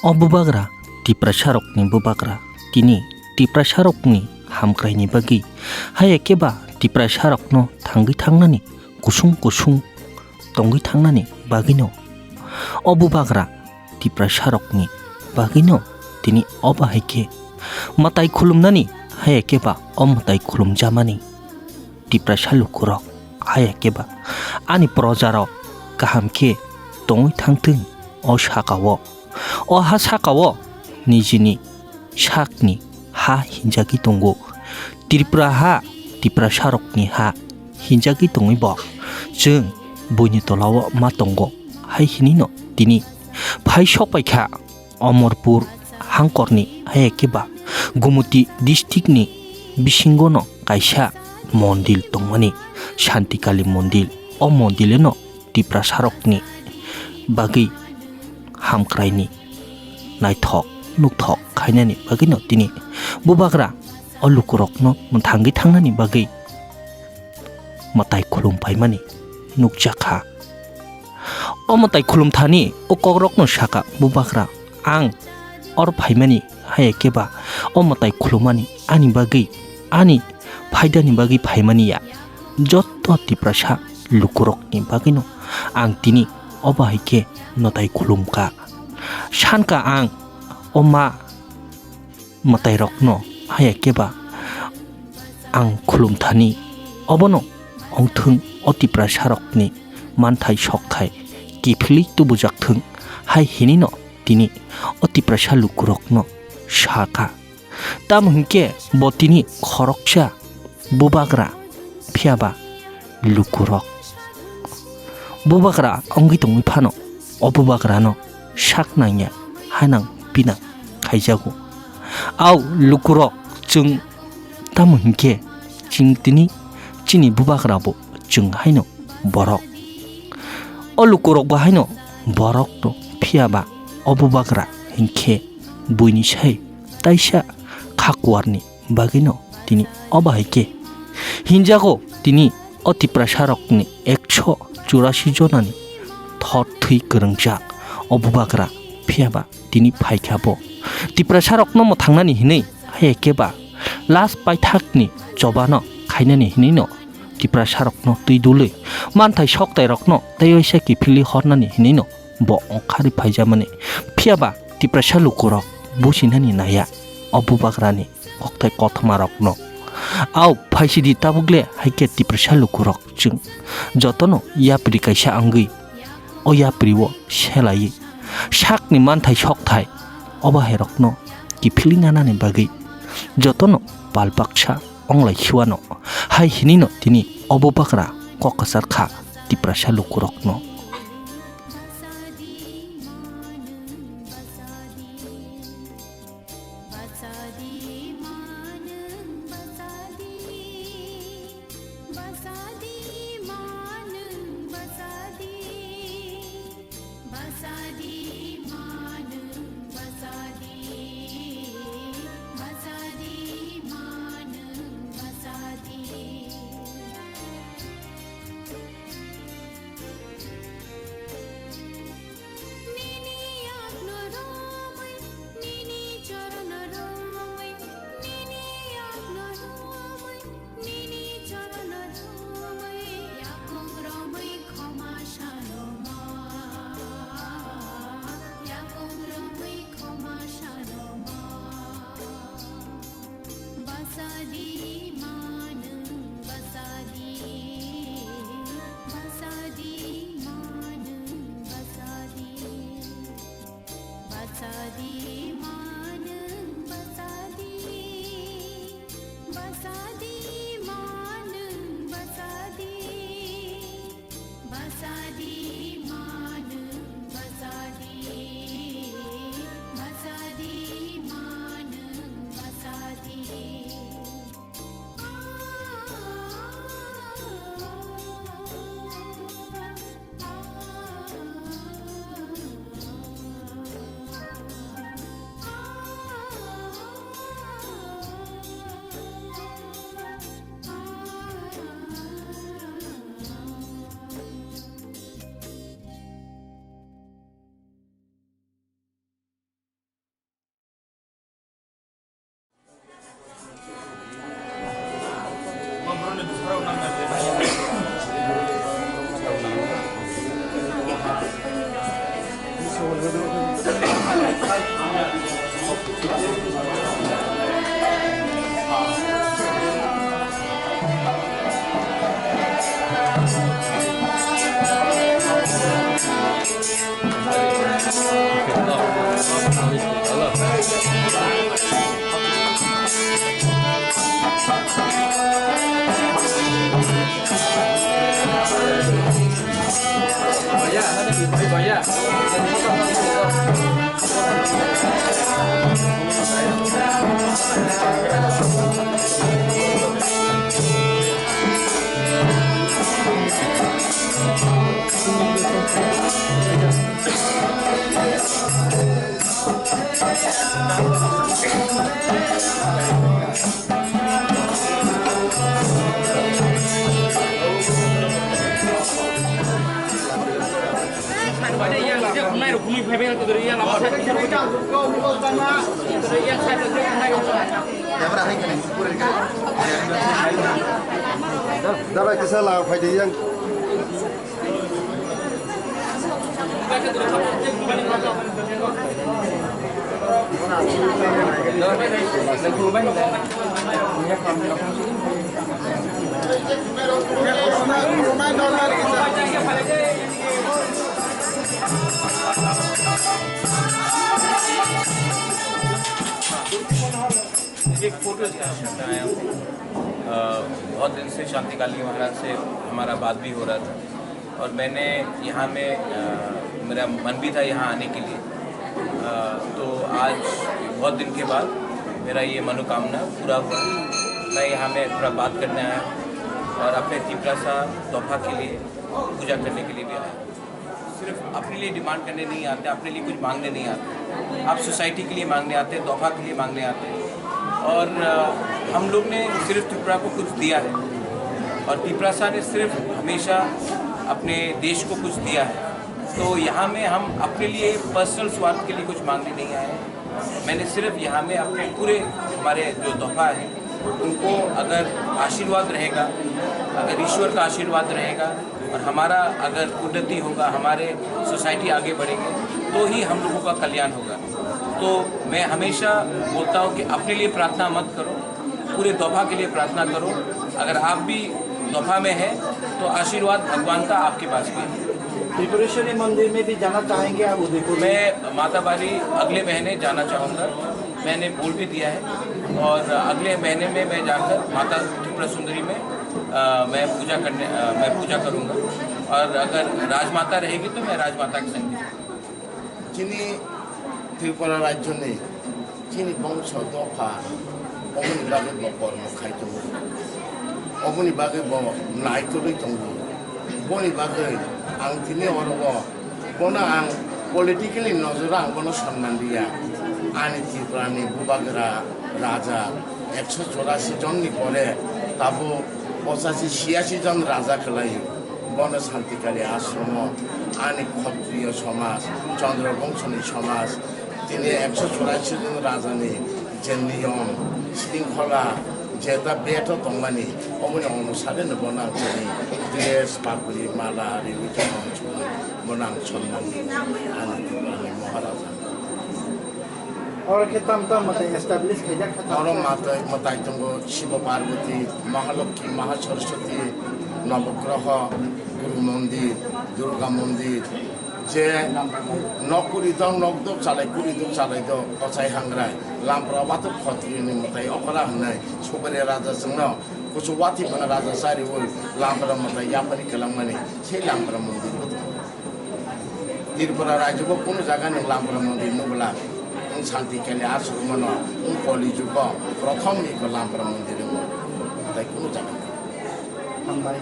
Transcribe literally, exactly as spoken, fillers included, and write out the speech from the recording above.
O bubagra, Tiprasarokni bubagra, tini Tiprasarokni hamkraini bagwi haya khe ba Tiprasarokno thangwi thangnani kusung kusung tongwi thangnani bagwino o bubagra Tiprasarokni bagwino tini o bahai khe mwtai khulumnani haya khe ba o mwtai khulumjamani Tiprasa lukurok haya khe ba ani projarok kaham khe tongwi thangthwng o sakao. O ha sakao nijini sakni ha hinjagwi tongo. Tripura ha, Tiprasarokni ha hinjagwi tongwi bo chwng buini tolao ma tongo hai hinino tini phai sokpai kha. Omorpur hangkorni haya khe ba Gumuti districtni bisingono kaisa mondil tongmani, Shantikali mondil. O mondileno Tiprasarokni bagwi hamkraini naithok nukthok khainani bagwino tini bubagra o lukurokno mwthangwi thangnani bagwi mwtai khulum phaimani nukjakha. O mwtai khulum thani o kokrokno sakha bubagra, "Ang oro phaimani haya khe ba o mwtai khulumani ani bagwi, ani phaidani bagwi phaimani ya. Joto Tiprasa lukurokni bagwino ang tini o bahai khe mwtai khulumkha. Sankha ang o ma mwtairokno haya khe ba ang khulum thani, obono wngthwng o Tiprasarokni manthai sokthai kiphilwi tubujakthwng," hai hinino tini o Tiprasa lukurokno sakha. Tamo hinkhe bo tini khoroksa bubagra, phiya ba lukurok. Bubagra wngwi tongwi phano o bubagrano sak nangya hainang pinang khaijago. Au lukurok, chwng tamo hinkhe chwng tini chini bubagrabo chwng haino borok. O lukurokbo haino borok, phiya ba o bubagra hinkhe buini sai taisa kha kuarni bagwino tini o bahai khe hinjago, tini o Tiprasarokni ekso churasi jonani thot thwi kwrwngjak o bubagra, phiya ba tini phaikha bo. Tiprasarokno mwthangnani hinwi haya khe ba last paithakni chobano khainani hinwino Tiprasarokno twi dulwi manthai soktairokno tei waisa kiphilwi hornani hinwino bo ongkhari phaijamani. Phiya ba Tiprasa lukurok businani naiya o bubagrani kokthai kothmarokno. Au phaisidi tabukle hai khe Tiprasa lukurok chwng jotono yapri kaisa wngwi o yapri o selaiwi sakni manthai sokthai o bahairokno kiphilwi nanani bagwi jotono pal baksa wnglai khiwano hai hinino tini o bubagra kok kwchar kha Tiprasa lukurokno. Dabai kisa la phaidi yang. एक फोटो। अ, बहुत दिन से शांतिकाली महाराज से हमारा बात भी हो रहा था और मैंने यहाँ में, अ, मेरा मन भी था यहाँ आने के लिए। अ, तो आज बहुत दिन के बाद मेरा ये मनोकामना पूरा हुआ। मैं यहाँ में थोड़ा बात करने आया और अपने तिपरासा दोफा के लिए पूजा करने के लिए भी आया। सिर्फ अपने लिए डिमांड करने नहीं आते, अपने लिए कुछ मांगने नहीं आते। आप सोसाइटी के लिए मांगने आते हैं, दोफा के लिए मांगने आते हैं। और, अ, हम लोग ने सिर्फ त्रिपुरा को कुछ दिया है और तिपरासा ने सिर्फ हमेशा अपने देश को कुछ दिया है। तो यहाँ में हम अपने लिए पर्सनल स्वार्थ के लिए कुछ मांगने नहीं आए हैं। मैंने सिर्फ यहाँ में अपने पूरे हमारे जो दोफा है उनको अगर आशीर्वाद रहेगा, अगर ईश्वर का आशीर्वाद रहेगा और हमारा अगर उन्नति होगा, हमारे सोसाइटी आगे बढ़ेंगे तो ही हम लोगों का कल्याण होगा। तो मैं हमेशा बोलता हूँ कि अपने लिए प्रार्थना मत करो, पूरे दोफा के लिए प्रार्थना करो। अगर आप भी दोफा में है तो आशीर्वाद भगवान का आपके पास भी है। त्रिपुरेश्वरी मंदिर में भी जाना चाहेंगे आप उदयपुर में? मैं माता बारी अगले महीने जाना चाहूँगा, मैंने बोल भी दिया है और अगले महीने में मैं जाकर माता त्रिपुरा सुंदरी में, अ, मैं पूजा करने, अ, मैं पूजा करूँगा और अगर राजमाता रहेगी तो मैं राजमाता के संग भी जाऊँगा। Chini Tripura rajyoni chini bongso dopha oboni bagwi bo kormo khai tongo, oboni bagwi bo naitugwi tongo. Boni bagwi ang tini oro bo, bono ang politically nojoro ang bono sonman riya. Ani Tripurani bubagra raja ekso chorasi jonni pore tabuk pochashi chiyasi jon raja kwlaio. Bono Santikali ashromo ani Khotriyo somaj, Chandra bongsoni somaj, tini ekso chorasi jon rajani je niyom, shringkhola, jeta beto tongmani, oboni onusare no bono ang tini dress, pagri, mala, riwi tongmani chumui, bono ang sonman ani Tripurani Maharaja. Oro khe tam tam mwtai establish khaijak kha tam. Oro mwtai, mwtai tongo Shiva Parvati, Mahalokki, Mahasaraswati, Navagraha, Guru Mondir, Durga Mondir, je nok kuri dok, nok dok chalai, kuri dok chalai dok, ochai hangrai, Lampra Bathar Khotriyoni mwtai okra hwnwi Subari Raja chwngno kuchuk watwi phano Raja chariwi Lampra mwtai yapharwi kwlangmani, sei Lampra Mondir bo tongo. Tripura rajyo bo kunu jaga ni Lampra Mondir nugwla, wng Santikali ashromo no, wng Koli jugo prothom ni bo Lampra Mondir wngo, tai kunu jaga ni. Hambai.